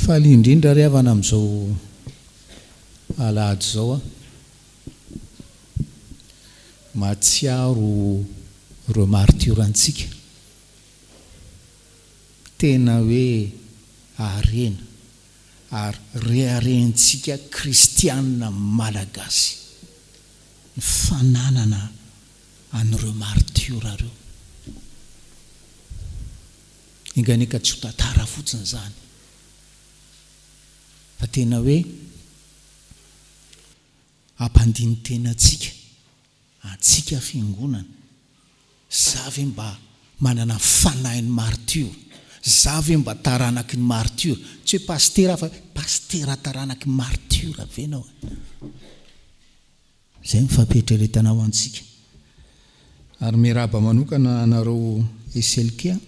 Faly indrindra ry havana amin'izao alahady izao aho. Mahatsiaro ireo martiorantsika. Tena hoe harena ary reharehantsika kristianina malagasy ny fananana an'ireo martiora ireo. Enga anie ka tsy ho tantara fotsiny izany fa tena hoe hampandini-tena antsika, antsika fiangonana, za ve mba manana ny fanahin'ny martiora, za ve mba taranaky ny martiora, tsy hoe pasitera fa hoe pasitera taranaky ny martiora ve ianao e? Izay no fampieritreretana ho antsika. Ary miarahaba manokana anareo SLK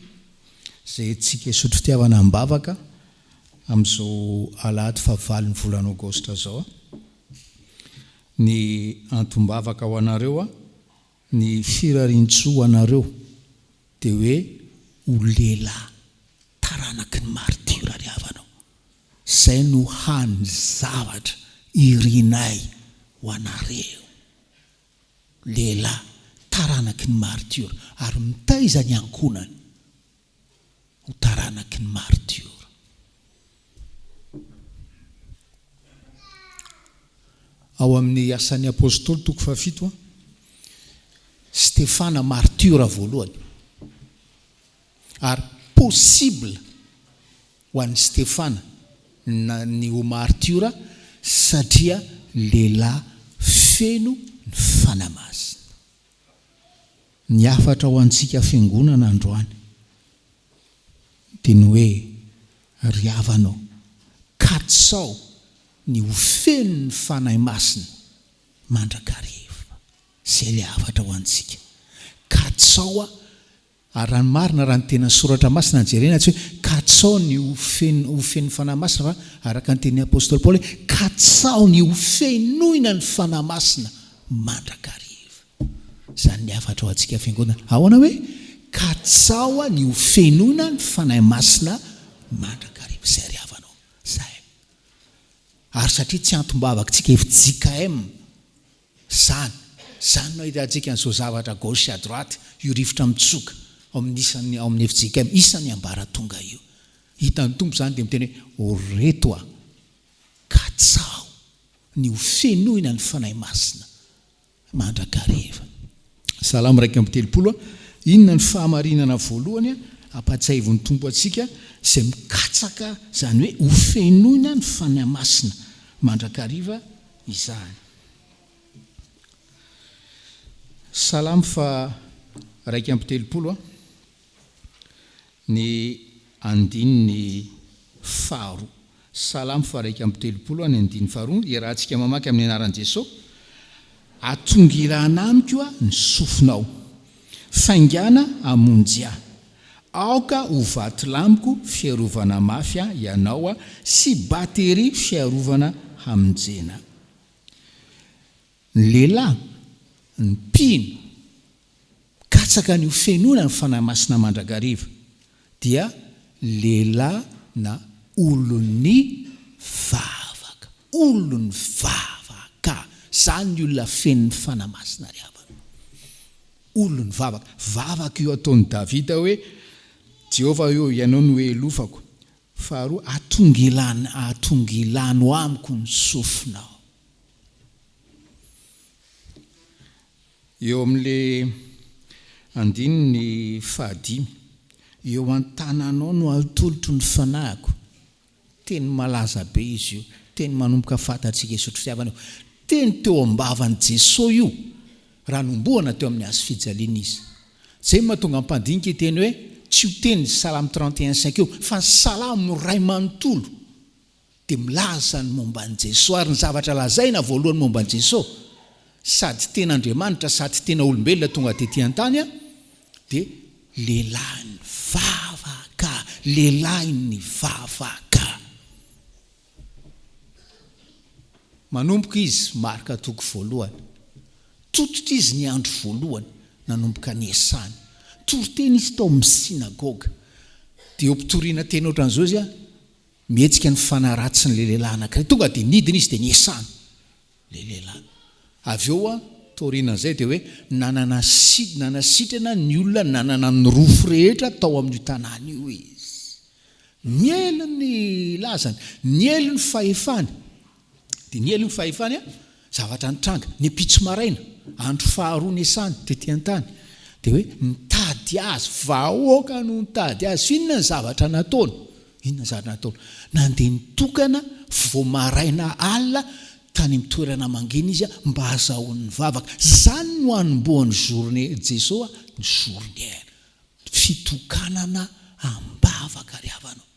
izay antsika hisotro fitiavana am-bavaka amin'izao alahady fahavalon'ny volana aogositra izao. Ny antom-bavaka ho anareo, ny firarian-tsoa ho anareo dia hoe ho lehilahy taranaky ny martiora ry havana o. Izay no hany zavatra irinay ho anareo, lehilahy taranaky ny martiora, ary mitaiza ny ankohonany ho taranaky ny martiora. Ao amin'ny Asan'ny Apostoly toko fahafito, Stefana martiora voalohany, ary possible ho an'i Stefana na ny ho martiora satria lehilahy feno ny Fanahy Masina. Ny hafatra ho antsika Fiangonana androany dia ny hoe, ry havana ô, katsao ny ho feno ny Fanahy Masina mandrakariva. Izay ilay hafatra ho antsika. Katsao Ary raha ny marina, raha ny tena Soratra Masina no jerena, tsy hoe katsaho ny ho feno ho feno Fanahy Masina fa araka ny tenin'ny Apostoly Paoly hoe katsaho ny ho fenoina ny Fanahy Masina mandrakariva. Izany ny hafatra ho antsika Fiangonana. Ahoana hoe katsaho ny ho fenoina ny Fanahy Masina mandrakariva. Izay ry havana ô. Izay. Ary satria tsy antom-bavakitsika fjkm Zany, zany no ahitantsika an'izao zavatra gauche à droite io rivotra mitsoka ao amin'ny isan'ny ao amin'ny fjkm isan'ny ambaratonga io. Hitan'ny Tompo izany dia miteny hoe o reto a! Katsaho ny ho fenoina ny Fanahy Masina mandrakariva. Salamo 31 Inona ny fahamarinana voalohany ampahatsiahivin'ny Tompo antsika izay mikatsaka izany hoe ho fenoina ny Fanahy Masina mandrakariva izany? Salamo faha 31 ny andininy faharoa. Salamo faha 31 ny andininy faharoa, iarahantsika mamaky amin'ny anaran'i Jeso, Atongilana amiko ny sofinao, faingàna hamonjy ahy. Aoka ho vatolampiko fiarovana mafy ahy Ianao sy bateria fiarovana hamonjena. Ny lehilahy, ny mpino, mikatsaka ny ho fenoina ny Fanahy Masina mandrakariva, dia lehilahy na olon'ny vavaka. Olon'ny vavaka. Izany ny olona feno ny Fanahy Masina ry havana. Olon'ny vavaka. Vavaka io ataon'i Davida hoe, Jehovah ô, Ianao no elofako. Faharoa, atongilano, atongilano amiko ny sofinao. Eo amin'ilay andininy fahadimy, Eo an-tananao no atolotro ny fanahiko. Teny malaza be izy io, teny manomboka fantatsika isotry fitiavana io. Teny teo am-bavan'i Jesoa io raha nombohana teo amin'ny hazo fijaliana izy. Izay no mahatonga ny mpandinika hiteny hoe tsy io teny Salamo 31 cinq io fa ny Salamo iray manontolo dia milaza ny momba an'i Jesoa ary ny zavatra lazaina voalohany momba an'i Jesoa sady tena Andriamanitra sady tena olombelona tonga tety an-tany dia lehilahin'ny vavaka, lehilahin'ny vavaka. Manomboka izy Marka toko voalohany. Tototra izy ny andro voalohany nanomboka niasany. Toriteny izy tao amin'ny synagoga. Dia eo am-pitoriana teny ohatran'izao izy an. Mihetsika ny fanahy ratsin'ilay lehilahy anankiray. Tonga dia nidina izy dia niesana ilay lehilahy. Avy eo an, taorianan'izay dia hoe nanana si, nanasitrana ny olona nanana ny rofy rehetra tao amin'io tanàna io izy. Niely ny lazany, niely ny fahefany. Dia niely ny fahefany an, zavatra nitranga. Ny ampitso maraina, andro faharoa niasany tety an-tany, dia hoe nitady azy, vahoaka no nitady azy. Fa inona ny zavatra nataony? Inona ny zavatra nataony? Nandeha nitokana vao maraina alina tany amin'ny toerana mangina izy mba hahazahoany nivavaka. Izany no hanombohan'ny journée Jesoa ny journée. Fitokanana am-bavaka ry havana o.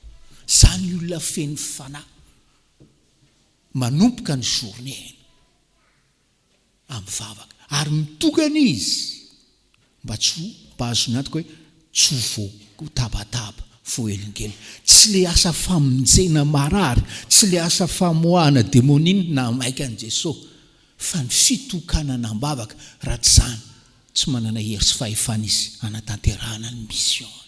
Izany olona feno fanahy. Manomboka ny journée-ny amin'ny vavaka. Ary mitokana izy mba tsy ho, mba hahazoany antoka hoe tsy ho voatabataba, voahelingelina. Tsy ilay asa famonjena marary, tsy ilay asa famoahana demonia no nahamaika an'i Jesosy, fa ny fitokanana am-bavaka. Raha tsy izany, tsy manana hery sy fahefana izy hanatanterahana ny mission-ny.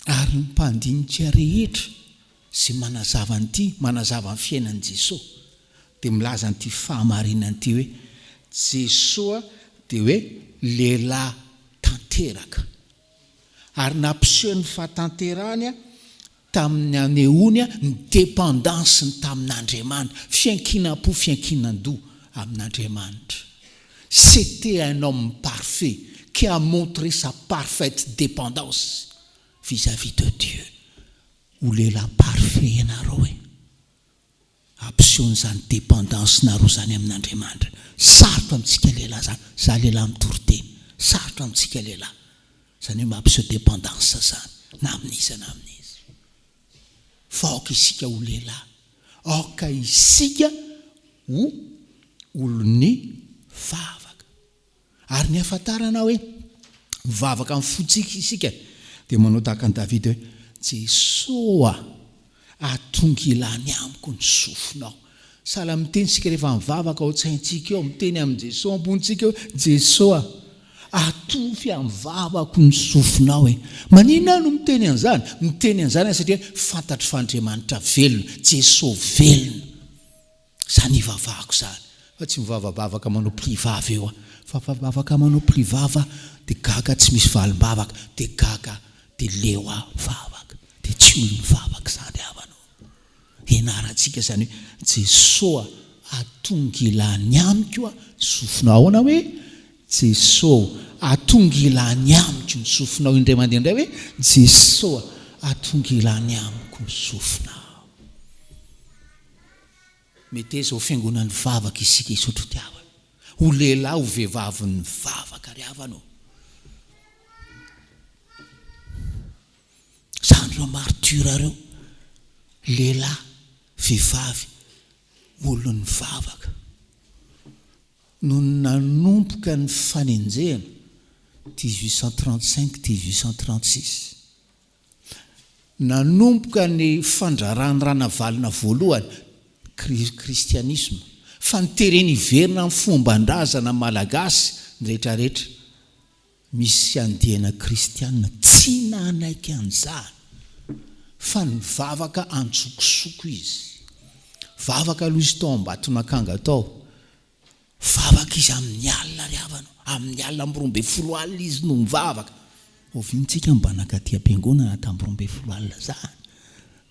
Ary ny mpandinika rehetra izay manazava an'ity, manazava ny fiainan'i Jesoa, dia milaza an'ity fahamarinana ity hoe, Jesoa dia hoe lehilahy tanteraka. Ary nampiseho ny fahatanterahany tamin'ny nanehoany ny dépendance-ny tamin'Andriamanitra, fiankinam-po, fiankinan-doha amin'Andriamanitra. C'était un homme parfait qui a montré sa parfaite dépendance vis-à-vis de Dieu. Ho lehilahy parfait ianareo e! Ampiseho an'izany dépendance-nareo izany amin'Andriamanitra. Sarotra amintsika lehilahy izany. Za lehilahy mitory teny. Sarotra amintsika lehilahy izany hoe mampiseho dépendance izany, na amin'iza na amin'iza. Fa aoka isika ho lehilahy. Aoka isika ho olon'ny vavaka. Ary ny hahafantarana hoe mivavaka amin'ny fontsika isika dia manao tahaka an'i Davida hoe, Jesoa a, atongilany amiko ny sofinao. Sahala miteny isika rehefa mivavaka ao an-tsaintsika ao, miteny amin'i Jesoa am-pontsika hoe, Jesoa a, atofy amin'ny vavako ny sofinao e. Maninona aho no miteny an'izany? Miteny an'izany aho satria fantatro fa Andriamanitra velona, Jesoa velona. Zany ivavahako zany fa tsy mivavabavaka manao pli vava eo aho fa vavabavaka manao pli vava de gaga tsy misy valimbavaka de gaga de leo aho mivavaka de tsy olo mivavaka zany havana o! Ianarantsika zany hoe Jesoa atongilany amiko a sofinao ahoana hoe Jesoa atongilany amiko ny sofinao indray mandeha indray hoe Jesoa atongilany amiko ny sofinao. Meteza ho fiangonan'ny vavaka isika isotro fitiavana. Ho lehilahy ho vehivavin'ny vavaka ry havana ô. Izany ireo martyrs ireo, lehilahy, vehivavy, olon'ny vavaka. Nony nanomboka ny fanenjehana, 1835, 1836. Nanomboka ny fandraran'i Ranavalona voalohany, kristianisma, fa notereny hiverina amin'ny fomban-drazana malagasy ny rehetrarehetra. Misy andiana kristiana tsy nanaiky an'izany fa nivavaka an-tsokosoko izy. Vavaka aloha izy tao Ambatonakanga tao. Mivavaka izy amin'ny alina ry havana o, amin'ny alina amin'ny 12 alina izy no mivavaka. Oviana tsika mba nankaty am-piangonana tamin'ny 12 alina zany?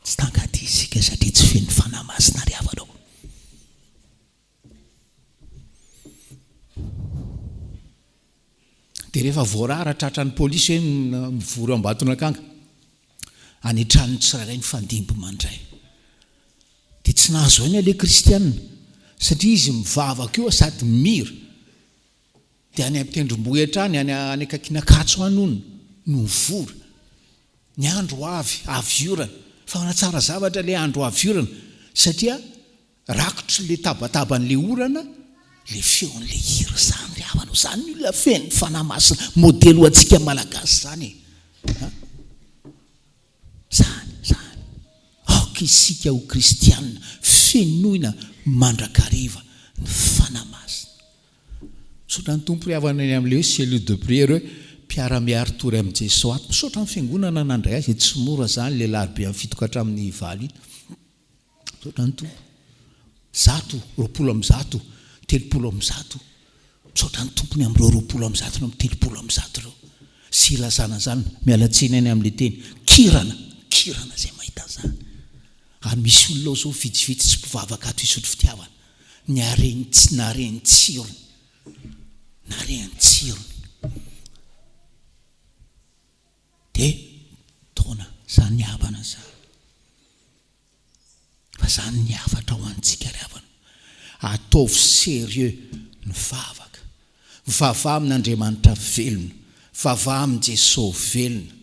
Tsy tankaty isika satria tsy feno Fanahy Masina ry havana o. Dia rehefa voarara tratran'ny polisy hoe mivory ao Ambatonakanga, any an-tranon'ny tsirairay mifandimby mandray. Dia tsy nahazo aina ilay kristiana satria izy mivavaka eo sady mihira. Dia any am-tendrombohitra any, any any akaikin'Ankatso any hono no mivory. Ny andro avy, avy orana. Fa manatsara zavatra ilay andro avy orana satria Rakotry le tabataban'le orana le feon'le hira zany ry havana o, zany ny olona feno fanahy masina, modely ho antsika malagasy zany e, a! Zany, zany. Aoka isika ho kristianina fenoina mandrakariva ny fanahy masina. Misaotra ny Tompo ry havana ny amin'le hoe cellule de prière hoe. Mpiara-miari-tory amin'i Jesoa ato. Misaotra ny fiangonana nandray azy e, tsy mora izany ilay alarobia amin'ny fito ka hatramin'ny valo iny. Misaotra ny Tompo. 100, 120, 130. Misaotra ny Tompo ny amin'ireo 120 na 130 ireo. Sy ilazana izany, miala tsiny any amin'ilay teny, kirana, kirana izay mahita an'izany. Ary misy olona ao izao vitsivitsy tsy mpivavaka ato Isotry Fitiavana, niareny tsy nahare ny tsirony. Nahare ny tsirony. Dia taona izany havana izany. Fa zany ny hafatra ho antsika ry havana. Ataovy sérieux ny vavaka. Mivavaha amin'Andriamanitra velona. Vavaha amin'i Jesoa velona.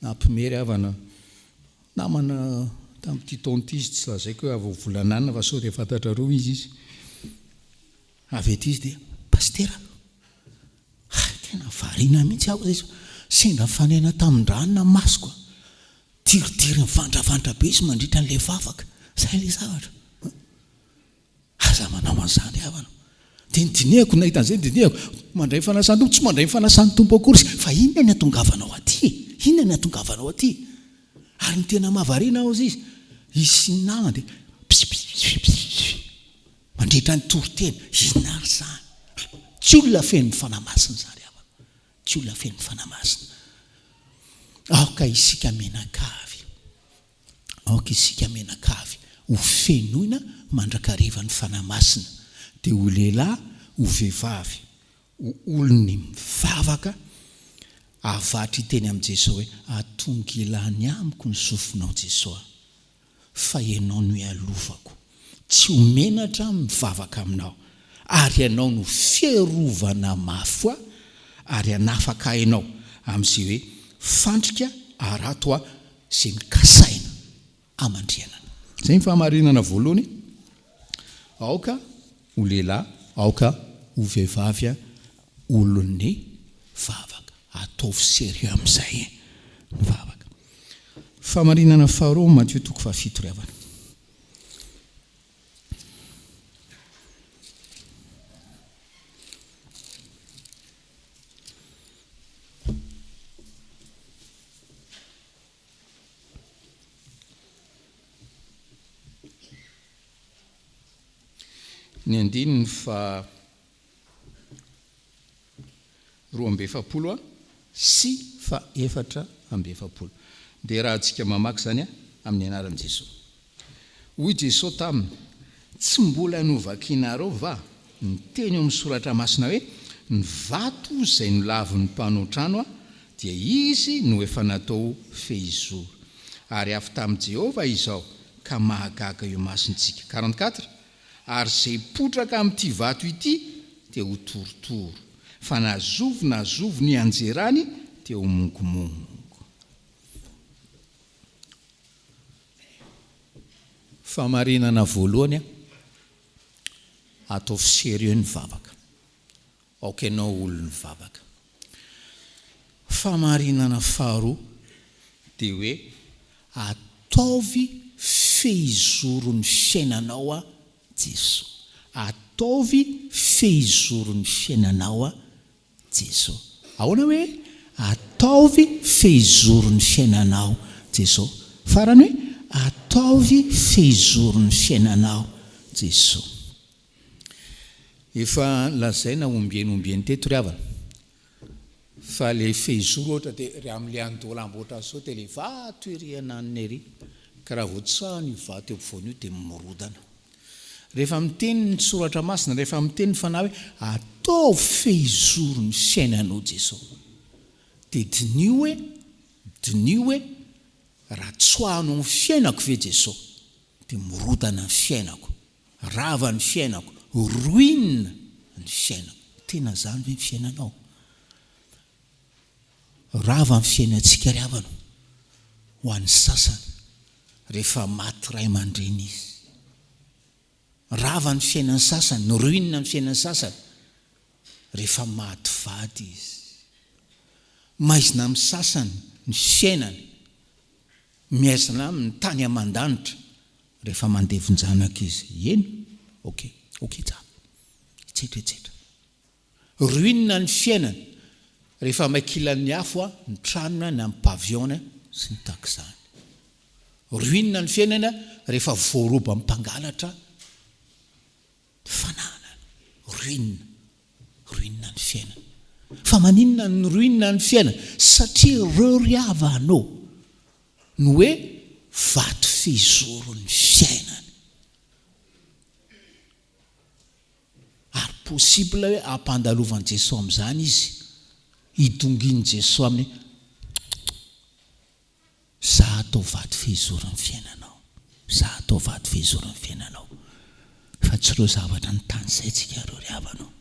Nampime ry havana namana tamin'ity taona ity izy, tsy lazaiko hoe avy ao Volananina fa sao dia fantatrareo izy izy. Avy aty izy dia, Pasitera, hay tena variana mihitsy aho izay, sendra nifanena tamin-dranona ny masoko a. Tiritiry mivandravandra be izy mandritra an'ilay vavaka. Izay ilay zavatra. Aza manao an'izany havana. Dia nodinihako, nahita an'izay nodinihako. Mandray ny fanasan'ny Tompo, tsy mandray ny fanasan'ny Tompo akory izy. Fa inona ny hatongavanao aty e? Inona ny hatongavanao aty? Ary ny tena mahavariana hozy izy, izy sy ny namany dia psi-psi-psi-psi-psi mandritra ny toriteny. Inona ary izany? Tsy olona feno ny Fanahy Masina izany havana. Tsy olona feno Fanahy Masina. Aoka isika mianakavy, aoka isika mianakavy ho fenoina mandrakariva ny Fanahy Masina, dia ho lehilahy, ho vehivavy, ho olon'ny mivavaka, hahavatra hiteny amin'i Jesoa hoe, Atongilany amiko ny sofinao Jesoa. fa Ianao no ialovako. Tsy ho menatra aho mivavaka Aminao, ary Ianao no fiarovana mafy ho ahy, ary hanafaka ahy Ianao amin'izay hoe fandrika harato aho izay nokasaina hamandrihanana. Izay ny fahamarinana voalohany, aoka ho lehilahy, aoka ho vehivavy olon'ny vavaka. Ataovy sérieux amin'izay ny vavaka. Fahamarinana faharoa, Matio toko fahafito ry havana. Ny andininy fa 42 sy fa 44. Dia rahantsika mamaky izany amin'ny anaran'i Jesoa. Hoy Jesoa taminy, Tsy mbola novakinareo va ny teny ao amin'ny Soratra Masina hoe, Ny vato izay nolavin'ny mpanao trano dia izy no efa natao fehizoro. Ary avy tamin'i Jehovah izao, ka mahagaga eo imasontsika. 44 Ary izay potraka amin'ity vato ity dia ho torotoro, fa na zovy na zovy ny hianjerany dia ho mongomongo. Fahamarinana voalohany, Ataovy sérieux ny vavaka. Aoka ianao ho olon'ny vavaka. Fahamarinana faharoa dia hoe ataovy fehizoron'ny fiainanao aho Jesoa. Ataovy fehizoron'ny fiainanao aho Jesoa. Ahoana hoe ataovy fehizoron'ny fiainanao Jesoa? Farany hoe ataovy fehizoron'ny fiainanao Jesoa. Efa lazaina ombieny ombieny teto ry havana fa le fehizoro ohatra de ry amle andohalambo ohatran'izao zao de le vato ery ananona ery ka raha vao tsahana io vato eo ampovoany io de mirodana. Rehefa miteny ny soratra masina, rehefa miteny ny fanahy hoe ataovy fehizoro ny fiainanao Jeso de diniho hoe, diniho hoe raha tsoahano amin'ny fiainako ve Jeso de mirodana ny fiainako. Rava ny fiainako, ruine ny fiainako. Tena zany ve ny fiainanao? Rava ny fiainantsika ry havana ho an'ny sasany rehefa maty ray aman-dreny izy. Rava ny fiainan'ny sasany, ruine ny fiainan'ny sasany rehefa maty vady izy. Maizina amin'ny sasany ny fiainany, miaizina aminy tany aman-danitra Rehefa mandevon-janaka izy. Eny, ok, ok tsara. Etsetra etsetra. Ruine ny fiainany. Rehefa may kilan'ny afo ny tranony na ny pavillon-ny sy ny tahaka izany. Ruine ny fiainana rehefa voaroba mpangalatra ny fananana. Ruine. Ruine ny fiainana. Fa maninona no ruine ny fiainana? Satria ireo ry havana ô no hoe vato fehizoron'ny fiainana. Ary possible hoe ampandalovan'i Jesoa amin'izany izy, hidongin'i Jesoa aminy hoe Za atao vato fehizoron'ny fiainanao, za atao vato fehizoron'ny fiainanao, fa tsy ireo zavatra notanisaintsika ireo ry havana ô.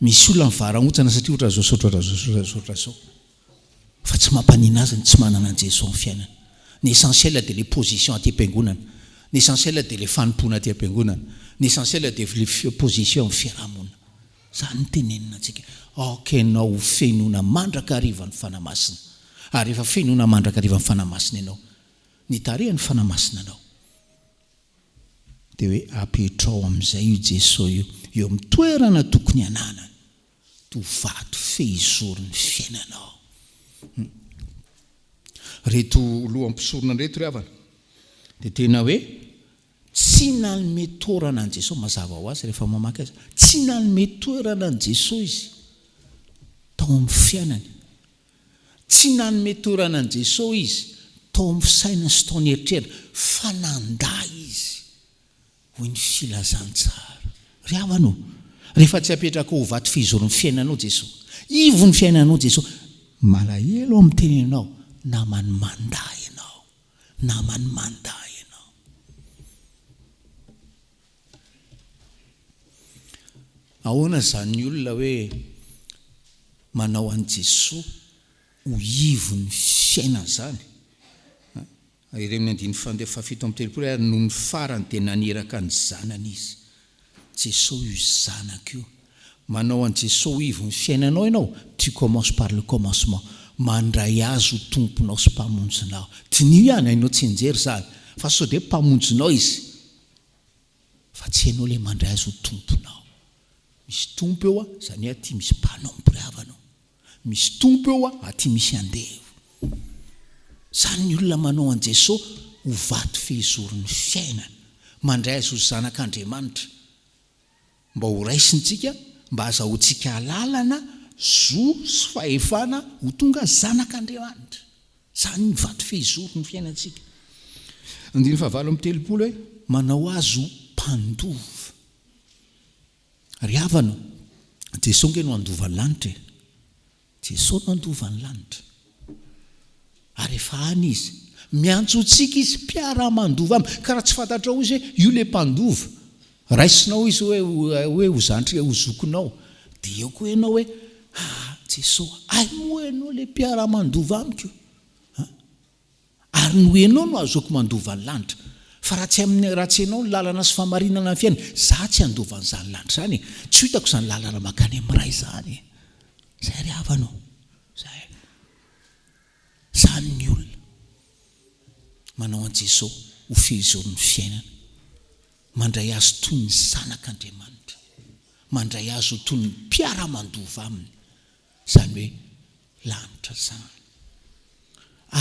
Misy olona mivarahontsana satria ohatran'izao sy ohatran'izao sy ohatran'izao sy ohatran'izao. Fa tsy mampanina azy ny tsy manana an'i Jesoa amin'ny fiainany. Ny essentiel dia ilay position aty am-piangonana. Ny essentiel dia ilay fanompoana aty am-piangonana. Ny essentiel dia ilay position amin'ny fiaraha-monina. Izany no tenenina antsika. Aoka ianao ho fenoina mandrakariva ny Fanahy Masina. Ary rehefa fenoina mandrakariva ny Fanahy Masina ianao, ny tarehin'ny Fanahy Masina anao, dia hoe apetrao amin'izay io Jesoa io eo amin'ny toerana tokony hananany, to vato fehizoron'ny fiainanao. Reto loham-pisorona ireto ry havana dia tena hoe tsy nanome toerana an'i Jesoa, mazava ho azy rehefa mamaky azy, tsy nanome toerana an'i Jesoa izy tao amin'ny fiainany. Tsy nanome toerana an'i Jesoa izy tao amin'ny fisainany sy tao ny eritreriny, fa nandà izy, hoy ny filazantsara. Ry havana ô, rehefa tsy apetrakao ho vato fizoron'ny fiainanao Jesoa, ivon'ny fiainanao Jesoa, malahelo aho miteny anao, naman'ny mandà ianao, naman'ny mandà ianao. Ahoana izany olona hoe manao an'i Jesoa ho ivon'ny fiainana izany? Ery amin'ny andininy fahafito amby telopolo ary nony farany dia naniraka ny zanany izy. Jesoa io zanaka io. Manao an'i Jesoa ho ivon'ny fiainanao ianao, tu commences par le commencement. Mandray Azy ho Tomponao sy Mpamonjinao. Diniho ihany, hainao tsianjery izany, fa sao dia Mpamonjinao Izy. Fa tsy ianao ilay mandray azy ho tomponao. Misy tompo eo a, izany hoe aty misy mpanompo ry havana o. Misy tompo eo a, aty misy andevo. Izany ny olona manao an'i Jesoa ho vato fehizoron'ny fiainana, mandray azy ho zanak'Andriamanitra, mba ho raisintsika, mba hazahoantsika alalana, zo sy fahefana ho tonga zanak'Andriamanitra. Izany ny vato fehizoro ny fiainantsika. Andininy fahavalo amby telopolo hoe manao azy ho mpandova. Ry havana, Jesoa ange no handova ny lanitra e. Jesoa no handova ny lanitra. Ary efa any Izy. Miantso antsika Izy, mpiara-mandova aminy. Ka raha tsy fantatrao Izy hoe io ilay mpandova, raisinao Izy hoe hoe ho zandry, ho zokinao, dia eo koa ianao hoe, ah, Jesoa, hay moa ianao ilay mpiara-mandova amiko? An? Ary noho ianao no ahazoako mandova ny lanitra. Fa raha tsy amin'ny, raha tsy ianao no lalana sy fahamarinana ny fiainana, izaho tsy handova an'izany lanitra izany e. Tsy ho hitako izany lalana mankany amin'ny Ray izany e. Izay ry havana ô. Izay. Izany ny olona manao an'i Jesoa ho fehizoron'ny fiainana. Mandray Azy toy ny zanak'Andriamanitra. Mandray Azy ho toy ny mpiara-mandova Aminy. Izany hoe lanitra izany.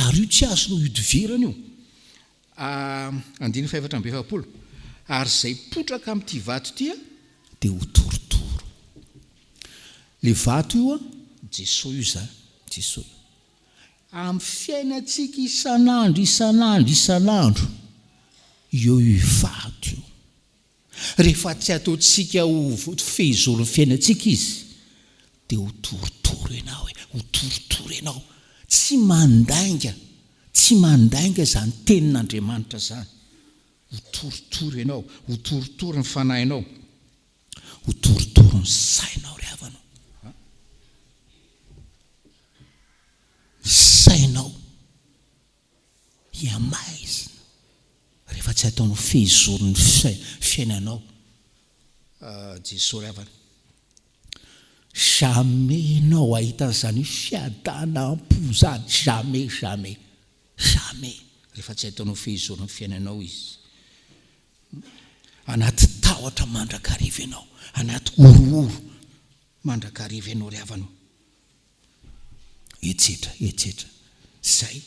Ary io tsy azonao ihodivirana io. Andininy fahefatra amby 40. Ary izay potraka amin'ity vato ity dia ho torotoro. Ilay vato io, Jesoa io izany, Jesoa io. Amin'ny fiainantsika isan'andro, isan'andro, isan'andro, eo io vato io. Rehefa tsy ataontsika ho fehizoron'ny fiainantsika izy, dia ho torotoro ianao e, ho torotoro ianao. Tsy mandainga, tsy mandainga izany tenin'Andriamanitra izany. Ho torotoro ianao, ho torotoro ny fanahinao, ho torotoro ny sainao ry havana o. Ny sainao hihamaizina rehefa tsy ataonao fehizoron'ny fiainanao Jesoa ry havana. Jamais ianao hahita an'izany hoe fiadanam-po izany, jamais, jamais, jamais, rehefa tsy ataonao fehizoron'ny fiainanao Izy. Anaty tahotra mandrakariva ianao, anaty horohoro. mandrakariva ianao ry havana o. Etsetra, etsetra. Izay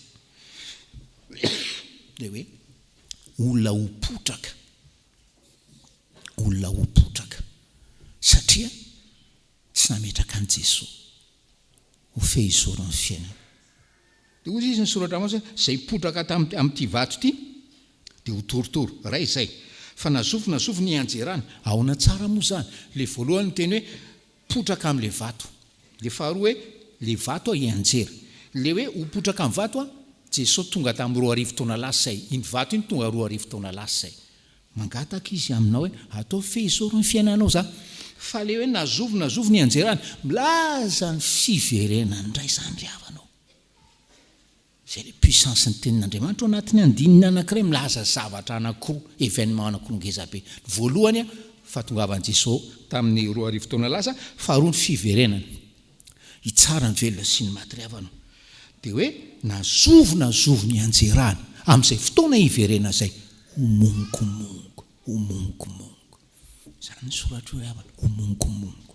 ilay hoe olona ho potraka. Olona ho potraka. Satria tsy nametraka an'i Jesoa ho fehizoron'ny fiainana. Dia hoy izy ny soratra masina, Izay potraka tamin'ity amin'ity vato ity dia ho torotoro. Iray izay. Fa na zovy na zovy ny hianjerany. Ahoana tsara moa izany? Ilay voalohany miteny hoe potraka amin'ilay vato. Ilay faharoa hoe ilay vato hianjera. Ilay hoe ho potraka amin'ny vato an, Jesoa tonga tamin'ny 2000 taona lasa izay. Iny vato iny tonga 2000 taona lasa izay. Mangataka izy aminao hoe ataovy fehizoro ny fiainanao za. Fa ilay hoe na zovy na zovy ny hianjerany, milaza ny fiverenany indray izany ry havana ô. Izay ilay puissance ny tenin'Andriamanitra ao anatin'ny andininy anankiray milaza zavatra anankiroa, événement anankiroa ngeza be. Ny voalohany, fahatongavan'i Jesoa tamin'ny 2000 taona lasa, faharoa ny fiverenany hitsara ny velona sy ny maty ry havana ô. Dia hoe na zovy na zovy nianjerany amin'izay fotoana hiverenana izay, ho mongomongo, ho mongomongo. Izany ny soratra io ry havana, ho mongomongo.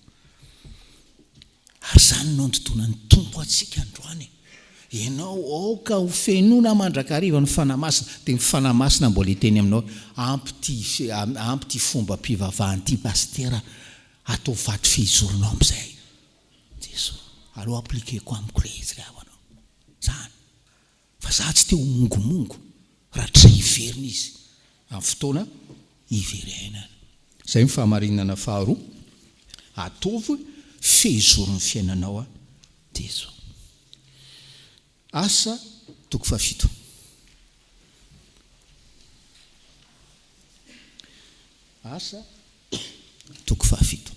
Ary izany no andotoanan'ny Tompo antsika androany e. Ianao aoka ho fenoina mandrakariva ny Fanahy Masina, dia ny Fanahy Masina mbola hiteny aminao hoe, ampy ity, ampy ity fombam-pivavahana ity Pasitera, ataovy vato fehizoronao amin'izay. Jesoa, aleo appliquer-ko amiko ilay izy ry havana ô. Izany. Fa za tsy te ho mongomongo raha tsy hiverina izy amin'ny fotoana hiverenany. Izay ny fahamarinana faharoa, ataovy fehizoron'ny fiainanao aho Jeso. Asa toko fahafito. Asa toko fahafito.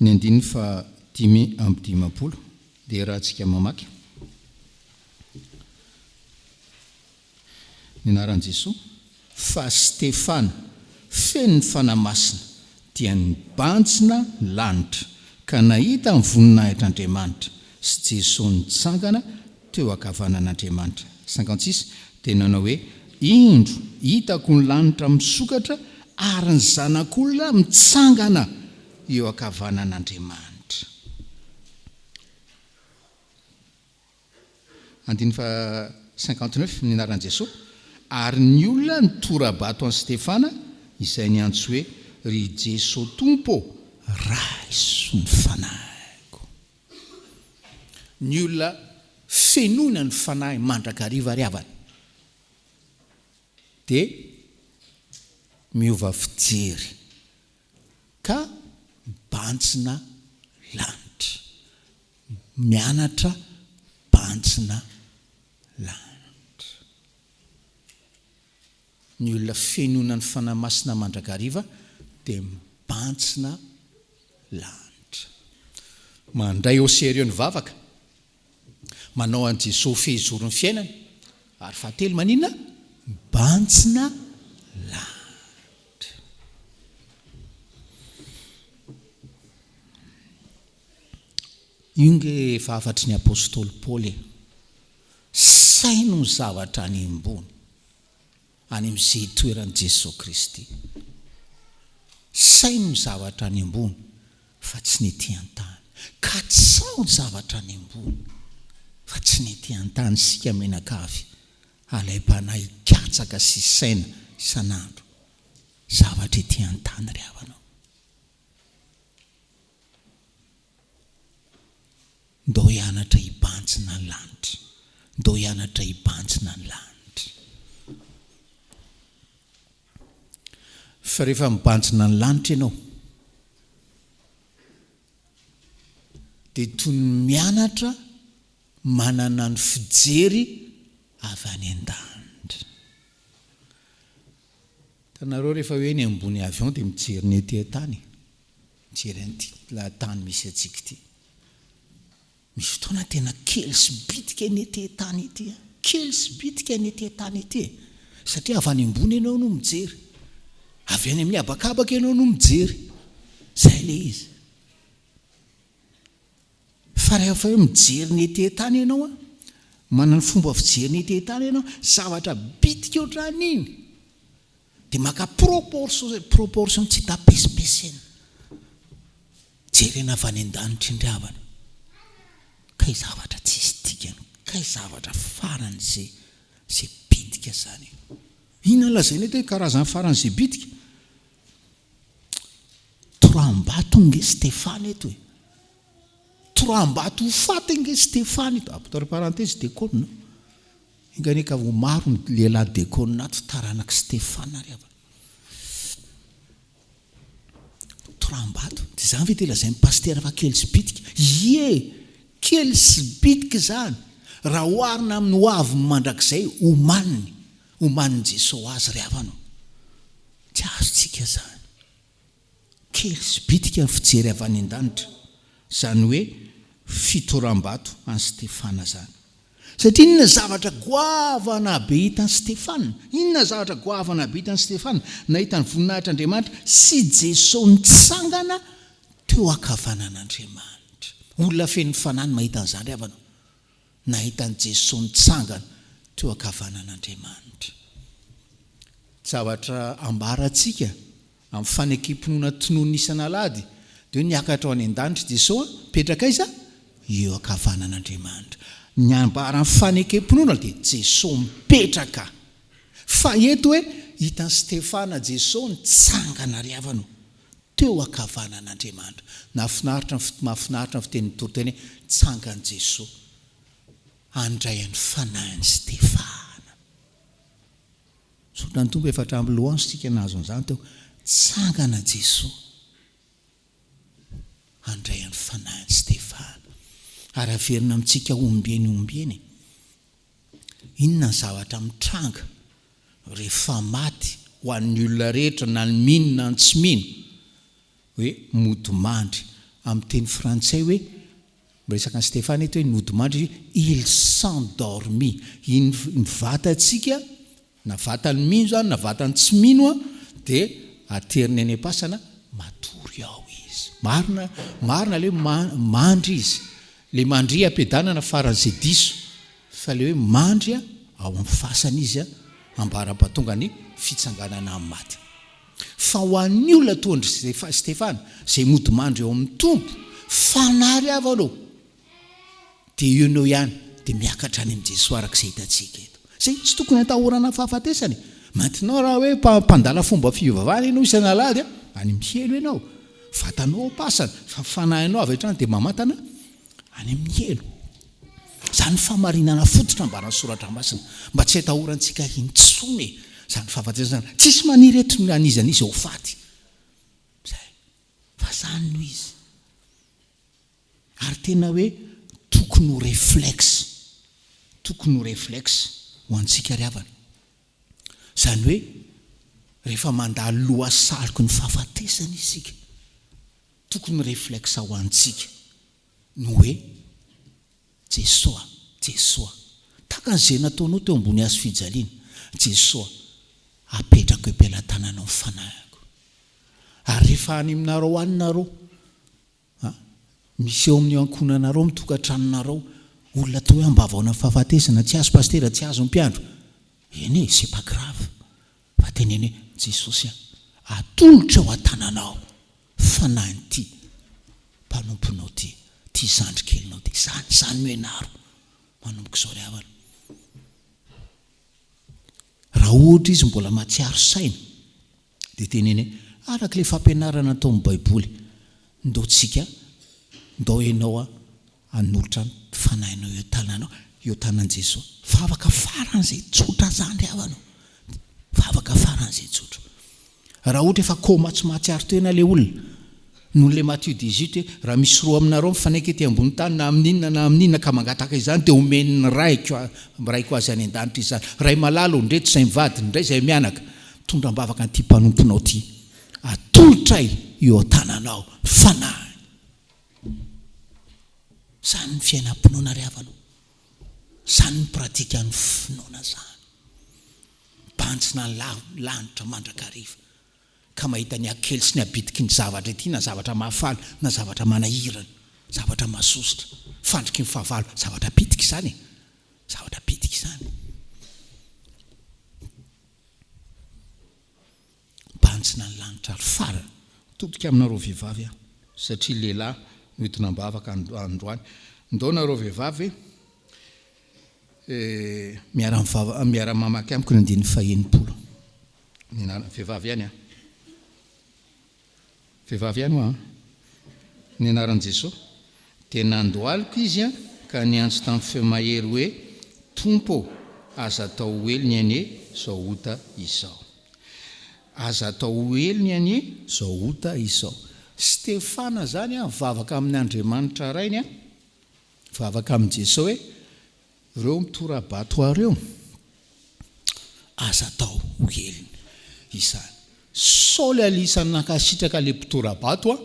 Ny andininy faha 55 dia iarahantsika mamaky. Ny anaran'i Jesoa. Fa Stefana, feno ny Fanahy Masina, dia nibanjina ny lanitra, ka nahita ny voninahitr'Andriamanitra, sy Jesoa nitsangana teo ankavanan'Andriamanitra. 56, dia nanao hoe, Indro, hitako ny lanitra misokatra ary ny Zanak'olona mitsangana eo ankavanan'Andriamanitra. Andininy faha 59, Ny anaran'i Jesoa. Ary ny olona nitora-bato an'i Stefana, izay niantso hoe, Ry Jesoa Tompo ô, raiso ny fanahiko. Ny olona fenoina ny Fanahy mandrakariva ry havana dia miova fijery ka mibanjina lanitra, mianatra banjina lanitra. Ny olona fenoina ny Fanahy Masina mandrakariva dia mibanjina lanitra. Mandray au sérieux ny vavaka, manao an'i Jesoa ho fehizoron'ny fiainany, ary fahatelo maninona? Mibanjina lanitra. Io nge efa hafatry ny Apostoly Paoly e! Saino ny zavatra any ambony. any amin'izay itoeran'i Jesoa Kristy. Saino ny zavatra any ambony fa tsy ny ety an-tany. Katsaho ny zavatra any ambony fa tsy ny ety an-tany isika mianakavy alaim-panahy hikatsaka sy hisaina isan'andro zavatra ety an-tany ry havana o. Ndao hianatra hibanjina ny lanitra. Ndao hianatra hibanjina ny lanitra. Fa rehefa mibanjina ny lanitra ianao, dia toy ny mianatra manana ny fijery avy any an-danitra. Hitanareo rehefa hoe eny ambony avion dia mijery ny ety an-tany. Mijery an'ity lahatany misy antsika ity. Misy fotoana tena kely sy bitika ny ety an-tany ety an. Kely sy bitika ny ety an-tany ety e. Satria avy any ambony ianao no mijery. Avy any amin'ny habakabaka ianao no mijery. Izay ilay izy. Fa rehefa hoe mijery ny ety an-tany ianao an, Manana fomba fijery ny ety an-tany ianao, zavatra bitika ohatran'iny dia maka proportion, proportion tsy hita pesipesenina. Jerena avy any an-danitra indry havana. Kay zavatra tsisy dikany, kay zavatra faran'izay izay bitika izany. Inona no lazaina eto hoe karazany faran'izay bitika? Toraham-bato ange Stefana eto e. Toraham-bato ho faty ange Stefana eto. Entre parenthèse dekona. Enga anie ka ho maro ny lehilahy dekona ato taranak'i Stefana ry havana. Toraham-bato. Dia izany ve dia lazain'ny pasitera fa kely sy bitika? Ie! Kely sy bitika izany raha oharina amin'ny ho aviny mandrakizay omaniny, omanin'i Jesoa azy ry havana o. Tsy azontsika izany. Kely sy bitika ny fijery avy any an-danitra, izany hoe fitoram-bato an'i Stefana izany. Satria inona zavatra goavana be hitan'i Stefana? Inona zavatra goavana be hitan'i Stefana? Nahita ny voninahitr'Andriamanitra sy Jesoa nitsangana teo ankavanan'Andriamanitra. Olona feno fanahy no mahita an'izany ry havana ô. Nahita an'i Jesoa nitsangana teo ankavanan'Andriamanitra. Zavatra ambarantsika Amin'ny fanekem-pinoana tononina isan'alahady, dia hoe niakatra ho any an-danitra i Jesoa, mipetraka aiza? Eo ankavanan'Andriamanitra. Ny ambaran'ny fanekem-pinoana dia Jesoa mipetraka. Fa eto hoe hitan'i Stefana Jesoa nitsangana ry havana o, teo ankavanan'Andriamanitra. Nahafinaritra ny mahafinaritra ny fitenin'ny toriteny hoe tsangan'i Jesoa handray ny fanahin'i Stefana. Misaotra ny Tompo efa hatramin'ny louange tsika nahazo an'izany teo. Tsangana Jesoa handray an'ny fanahin'i Stefana. Ary averina amintsika ombieny ombieny e. Inona ny zavatra mitranga rehefa maty ho an'ny olona rehetra na ny mino na ny tsy mino? Hoe mody mandry. Amin'ny teny frantsay hoe Miresaka an'i Stefana eto hoe nodimandry izy, il s'endormit. Iny ny vatantsika, na vatan'ny mino izany na vatan'ny tsy mino an, dia aterina eny am-pasana, matory ao izy. Marina, marina ilay hoe mandry izy. Ilay mandria am-piadanana faran'izay diso, fa ilay hoe mandry ao amin'ny fasana izy ambara-pahatonga ny fitsanganana amin'ny maty. Fa ho an'ny olona toa an-dry Stefana, izay mody mandry eo amin'ny Tompo, fanahy ry havana ô, dia eo no eo ihany, dia miakatra any amin'i Jesoa araka izay hitantsika eto. Izay tsy tokony hatahorana fahafatesana e! Maintenant raha hoe mpandala fomba fivavahana ianao isan'alahady, any amin'ny helo ianao, vatanao ao am-pasana, fa fanahinao avy hatrany dia mamantana any amin'ny helo. Izany fahamarinana fototra ambaran'ny Soratra Masina, mba tsy hatahorantsika intsony e, izany fahafatesana izany. Tsisy maniry eto na n'iza n'iza ho faty. Izay. Fa izany no izy. Ary tena hoe tokony ho réflexe, tokony ho réflexe ho antsika ry havana. Izany hoe rehefa mandalo lohasaloky ny fahafatesana isika, tokony réflexe ho antsika ny hoe Jesoa, Jesoa, tahaka an'izay nataonao teo ambony hazo fijaliana, Jesoa, apetrako eo am-pelatananao ny fanahiko. Ary rehefa any aminareo any nareo, a, misy eo amin'ny ankohonanareo, amin'ny tokantranonareo, olona atao hoe ambavaona fahafatesana, tsy azo pasitera, tsy azo mpiandro, eny e, c'est pas grave, fa teneno hoe, Jesosy a, atolotro eo an-tananao. Fanahin'ity mpanomponao ity, ity zandry kelinao ity. Izany, izany no ianaro manomboka izao ry havana. Raha ohatra izy mbola mahatsiaro saina, dia teneno hoe, araka ilay fampianarana tao amin'ny Baiboly, ndao tsika, ndao ianao hanolotra ny fanahinao eo an-tananao, eo an-tanan'i Jesoa. Vavaka faran'izay tsotra izany ry havana ô. Vavaka faran'izay tsotra. Raha ohatra efa coma tsy mahatsiaro tena ilay olona, noho ilay Matthieu 18 hoe, raha misy roa aminareo mifanaiky ety ambony tany na amin'inona na amin'inona ka mangataka izany dia omen'ny Raiko Raiko azy any an-danitra izany. Ray malala ô, ndreto izay mivady, ndray izay mianaka, mitondra am-bavaka an'ity mpanomponao ity. Atolotray eo an-tananao ny fanahiny. Izany ny fiainam-pinoana ry havana ô. Izany ny pratikan'ny finoana izany. Mibanjina ny lanitra mandrakariva ka mahita ny hakely sy ny habitiky ny zavatra ety na zavatra mahafaly na zavatra manahirana, zavatra mahasosotra, fandriky ny fahavalo, zavatra bitika izany e! Zavatra bitika izany. Mibanjina ny lanitra ary farany. Mitodika aminareo vehivavy aho satria lehilahy no entina am-bavaka androany. Ndao nareo vehivavy e, Miara-mivava, miara-mamaky amiko ny andininy faha-60. Ny anarany, vehivavy ihany an. Vehivavy ihany hoa an. Ny anaran'i Jesoa. Dia nandohalika izy an, ka niantso tamin'ny feo mahery hoe, Tompo ô, aza atao ho helony anie izao ota izao. Aza atao ho helony anie. Izao ota izao. Stefana izany an, mivavaka amin' Andriamanitra Rainy an, mivavaka amin'i Jesoa hoe, Reo mitora-bato ahy reo, aza atao ho helony izany. Saoly anisan'ny nankasitraka ilay mpitora-bato an,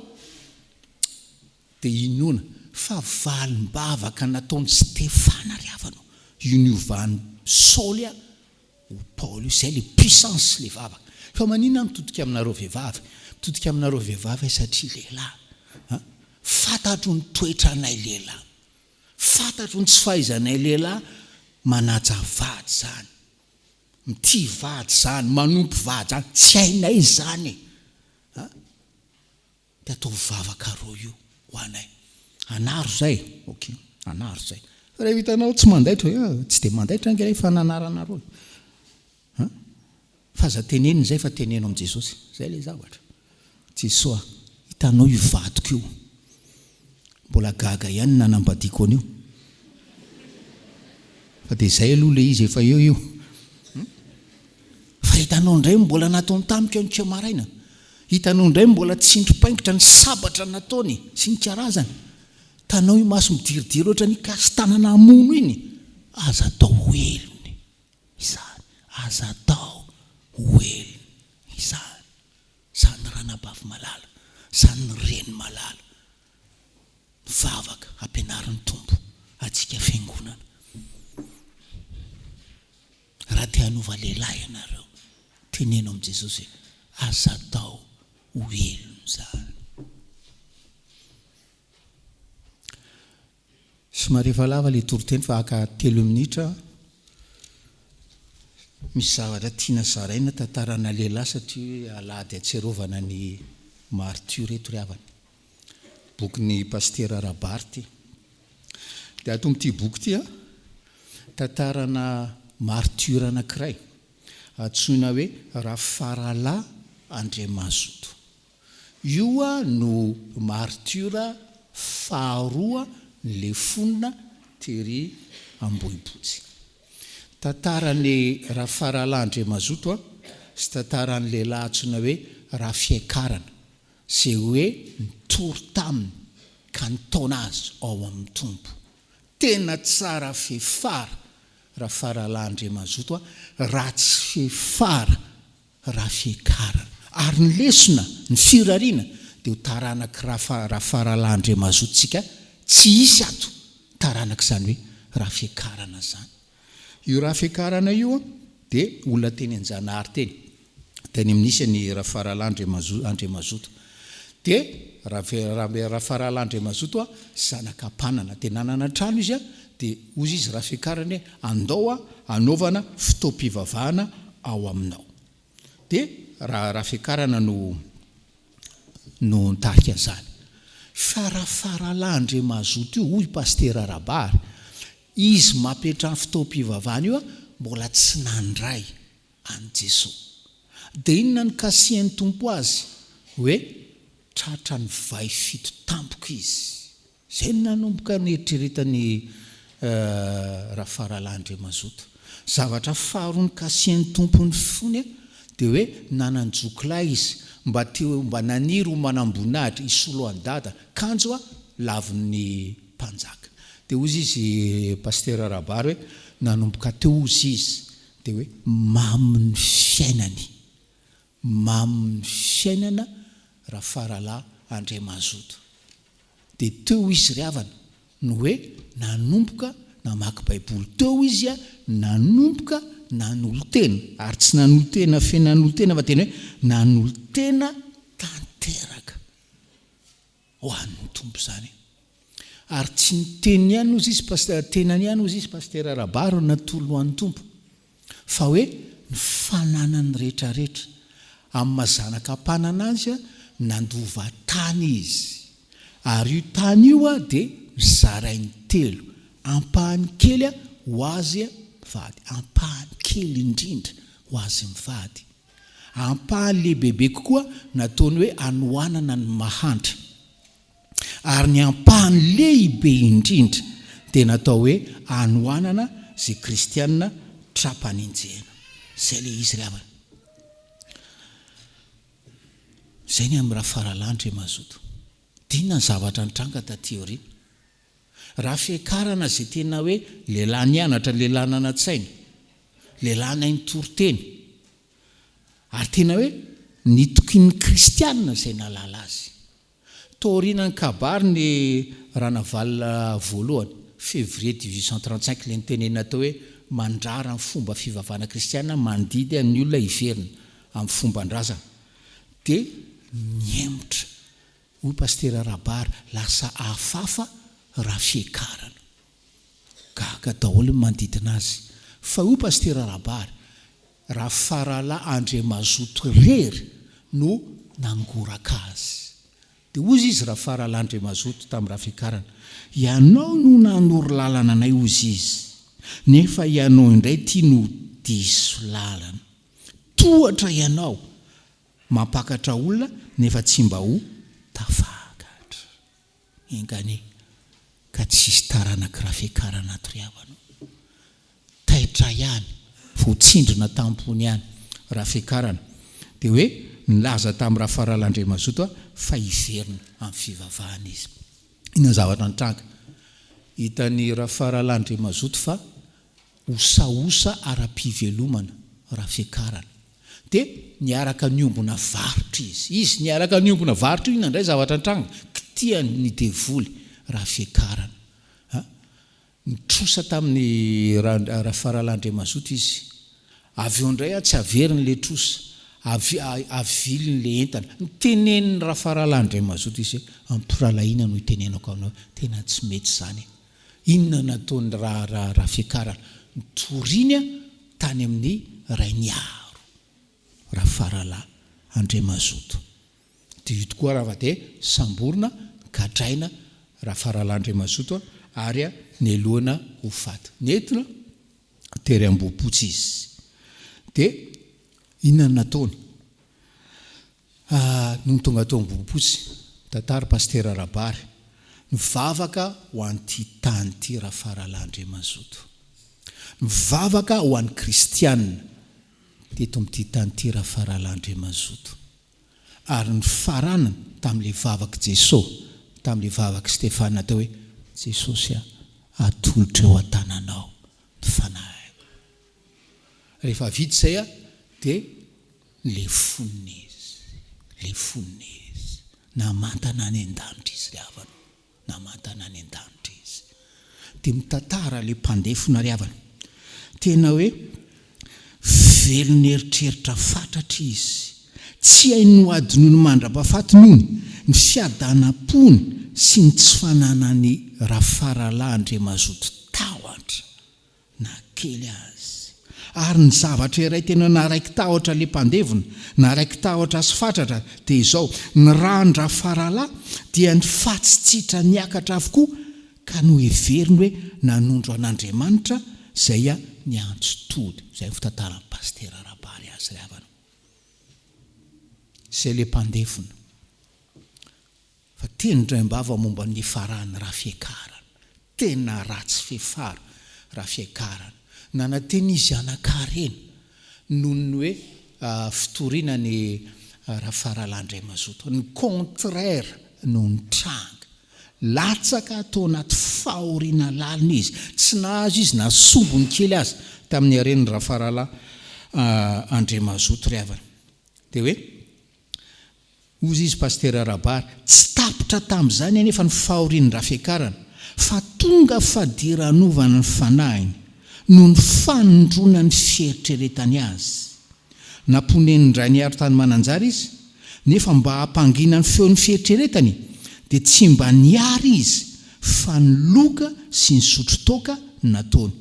dia inoana fa valim-bavaka nataon'i Stefana ry havana o, io niovan'i Saoly ho Paoly io, izay ilay puissance ilay vavaka. Fa maninona aho mitodika aminareo vehivavy? Mitodika aminareo vehivavy aho satria lehilahy an, fantatro ny toetranay lehilahy. Fantatro ny tsy fahaizanay lehilahy manaja vady zany, mitia vady zany, manompo vady zany, tsy hainay zany e! A! De ataovy vavaka reo io ho anay. Anaro zay, ok, anaro zay. Fa rehefa hitanao tsy mandaitra, tsy de mandaitra ange ilay fananaranareo e. An! Fa aza tenenina izay fa teneno amin'i Jesosy. Izay ilay zavatra. Jesoa, hitanao io vadiko io. Mbola gaga ihany ny nanambadiako an'io. Fa dia izay aloha ilay izy efa eo io. Fa hitanao indray mbola nataony tamiko anio maraina. Hitanao indray mbola tsindrim-paingotra ny sabatra nataony sy ny karazany. Hitanao io maso midiridiry ohatran'ny hikasi-tanana hamono iny. Aza atao ho helony. Izany aza atao ho helony izany. Izany ranabavy malala, izany reny malala. Mivavaka ampianarin'ny Tompo antsika fiangonana. Raha te hanova lehilahy ianareo, teneno amin'i Jesosy hoe aza atao ho helony izany. Somary efa lava ilay toriteny fa haka telo minitra aho. Misy zavatra tiana zaraina tantarana lehilahy satria alahady ahatsiarovana ny martyrs eto ry havana. Bokin'i Pasitera Rabary ity. Dia ato amin'ity boky ity an, tantarana martyr anankiray antsoina hoe Rafaralahy Andriamazoto. Io no martiora faharoa nilefonina tery Ambohipotsy. Tantaran'i Rafaralahy Andriamazoto sy tantaran'ny lehilahy antsoina hoe Rafiakarana izay hoe nitory taminy ka nitaona azy ao amin'ny Tompo. Tena tsara fefara Rafaralahy Andriamazoto raha tsy fefara raha fiakarana. Ary ny lesona, ny firariana, dia ho taranak'i Rafa, Rafaralahy Andriamazoto tsika, tsy hisy ato taranak'izany hoe Rafiakarana izany. Io Rafiakarana io dia olona teny Anjanahary teny, teny amin'ny nisy an'i Rafaralahy Andriamazo, Andriamazoto. Dia Rafaralahy Andriamazoto zanak'Ampanana. Dia nanana trano izy, dia hozy izy Rafiakarana hoe andao hanaovana fotoam-pivavahana ao aminao. Dia Rafiakarana no no nitarika an'izany. Fa Rafaralahy Andriamazoto io, hoy Pasitera Rabary, izy mampiantrano fotoam-pivavahana io mbola tsy nandray an'i Jesoa. Dia inona no kasihan'ny Tompo azy? Hoe tratran'ny vay fito tampoka izy. Izay no nanomboka nieritreretan'i Rafaralahy Andriamazoto. Zavatra faharoa nokasihan'ny Tompo ny fony dia hoe nanan-jokilahy izy, mba te mba naniry ho manamboninahitra, hisolo an'i Dada, kanjo lavin'ny mpanjaka. Dia hozy izy Pasitera Rabary hoe nanomboka teo hozy izy dia hoe mamin'ny fiainany, mamin'ny fiainana Rafaralahy Andriamazoto. Dia teo izy ry havana no hoe nanomboka namaky baiboly, teo izy nanomboka nanolo-tena, ary tsy nanolo-tena feno nanolo-tena fa tena hoe nanolo-tena tanteraka ho an'ny Tompo izany. Ary tsy ny teniny ihany hozy izy Pasteur, tenany ihany hozy izy Pasitera Rabary no natolony ho an'ny Tompo. Fa hoe ny fananany rehetrarehetra. Amin'ny maha zanaka mpanana azy, nandova tany izy. Ary io tany io dia nozarainy telo. Ampahany kely ho azy mivady. Ampahany kely indrindra ho azy mivady. Ampahany lehibebe kokoa nataony hoe hanohanana ny mahantra. Ary ny ampahany lehibe indrindra dia natao hoe hanohanana izay kristiana tra-panenjehana. Izay ilay izy ry havana. Izay ny amin'i Rafaralahy Andriamazoto. Dia inona ny zavatra nitranga taty aoriana? Raha fiakarana izay tena hoe lehilahy nianatra, lehilahy nanan-tsaina, lehilahy nahay nitory teny, ary tena hoe nitokian'ny kristiana izay nahalala azy. Taorianan'ny kabary ny Ranavalona voalohany, février 1835, ilay nitenenina teo hoe mandrara ny fomba fivavahana kristiana, mandidy ny olona hiverina amin'ny fomban-drazana, dia nihemotra. Hoy Pasitera Rabary, lasa hafahafa raha fiakarana. Gaga daholo ny manodidina azy. Fa hoy Pasitera Rabary, Rafaralahy Andriamazoto irery no nangoraka azy. Dia hozy izy Rafaralahy Andriamazoto tamin'i Rafiakarana, Ianao no nanoro lalana anay hozy izy, nefa ianao indray ity no diso lalana. Tohatra ianao mampakatra olona nefa tsy mba ho tafakatra. Enga anie ka tsy hisy taranak'i Rafiakarana ato ry havana o. Taitra ihany, voatsindrona tampony ihany Rafiakarana. Dia hoe nilaza tamin'i Rafarala Andriamazoto fa hiverina amin'ny fivavahana izy. Inona ny zavatra nitranga? Hitan'i Rafarala Andriamazoto fa osaosa ara-pivelomana Rafiakarana. Dia niaraka niombona varotra izy. Izy niaraka niombona varotra io inona indray zavatra nitranga? Kitihany ny devoly Rafiakarana. A! Nitrosa tamin'i Rafaralahy Andriamazoto izy. Avy eo indray tsy averiny ilay trosa, avy aviliny ilay entana. Nitenenin'i Rafaralahy Andriamazoto izy hoe, Am-pirahalahiana no itenenako aminao, tena tsy mety izany e! Inona no nataon'i Rafiakarana? Nitoriany tany amin'ny Rainiaro, Rafaralahy Andriamazoto. Dia io tokoa raha dia samborina, gadraina Rafaralahy Andriamazoto ary nelohina ho faty. Nentina tery Ambohipotsy izy. Dia inona no nataony? Nony tonga teo Ambohipotsy, tantara Pasitera Rabary, nivavaka ho an'ity tany ity Rafaralahy Andriamazoto. Nivavaka ho an'ny kristiana teto amin'ity tany ity Rafaralahy Andriamazoto. Ary nifaranany tamin'ilay vavak'i Jeso, tamin'ilay vavak'i Stefana teo hoe, Jesosy a, atolotro eo an-tananao ny fanahiko. Rehefa vita izay dia lefonina izy, lefonina izy. Namantana any an-danitra izy ry havana, namantana any an-danitra izy. Dia mitantara ilay mpandefona ry havana. Tena hoe velon'eritreritra fatratra izy. Tsy hainy nohadinoiny mandra-pahafatiny hono ny fiadanam-pony sy ny tsy fananany Rafaralahy Andriamazoto tahotra. na kely azy. Ary ny zavatra iray tena naraiki-tahotra ilay mpandevona, naraiki-tahotra sy fatratra, dia izao, ny ràn-dRafaralahy dia nifatsitsitra niakatra avokoa ka noheveriny hoe nanondro an'Andriamanitra izay niantso tody. Izay ny fitantaran'i Pasitera Rabary azy ry havana. Izay ilay mpandevona. Fa teny indraim-bava momba ny nifaran'ny rafiakarana. Tena ratsy fefara rafiakarana. Nanantena izy hanan-karena noho ny hoe fitoriana ny Rafaralahy Andriamazoto. Ny contraire no nitranga. Latsaka tao anaty fahoriana lalina izy. Tsy nahazo izy na sombiny kely aza tamin'ny haren'ny Rafaralahy Andriamazoto ry havana. Dia hoe. Hozy izy Pasitera Rabary, tsy tapitra tamin'izany anefa ny fahorian'ny Rafiakarana, fa tonga fadiranovana ny fanahiny noho ny fanindrona ny fieritreretany azy. Namponenin-dRainiaro tany Mananjary izy, nefa mba hampangina ny feon'ny fieritreretany dia tsy mba niary izy. Fa niloka sy nisotro toaka no nataony.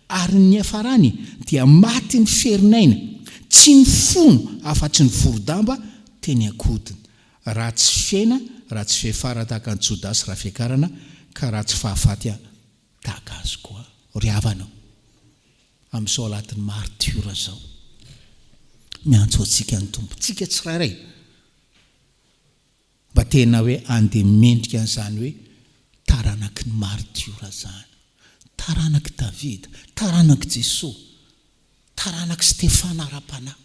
Ary ny niafarany dia maty ny ferin'aina, tsy nifono afa-tsy ny voro-damba teny an-kodiny. Ratsy fiaina, ratsy fiafara tahaka an'i Jodasy raha fiakarana, ka ratsy fahafaty tahaka azy koa. Ry havana ô, amin'izao alatin'ny martiora izao, miantso antsika ny Tompo, tsika tsirairay, Mba tena hoe andeha mendrika an'izany hoe taranaky ny martiora izany. Taranak'i Davida, taranak'i Jesoa, taranak'i Stefana ara-panahy.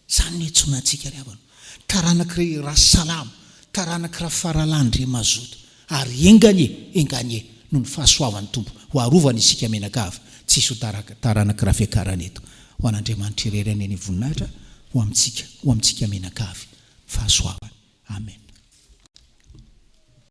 Izany no iantsoana antsika ry havana. Taranak'i ry Rasalama, taranak'i Rafaralahy Andriamazoto. Ary enga anie, enga anie, noho ny fahasoavan'ny Tompo, ho arovana isika mianakavy, tsy hisy ho taranak'i Rafiakarana eto. Ho an'Andriamanitra irery anie ny voninahitra, ho amintsika, ho amintsika mianakavy. Fahasoavana. Amen.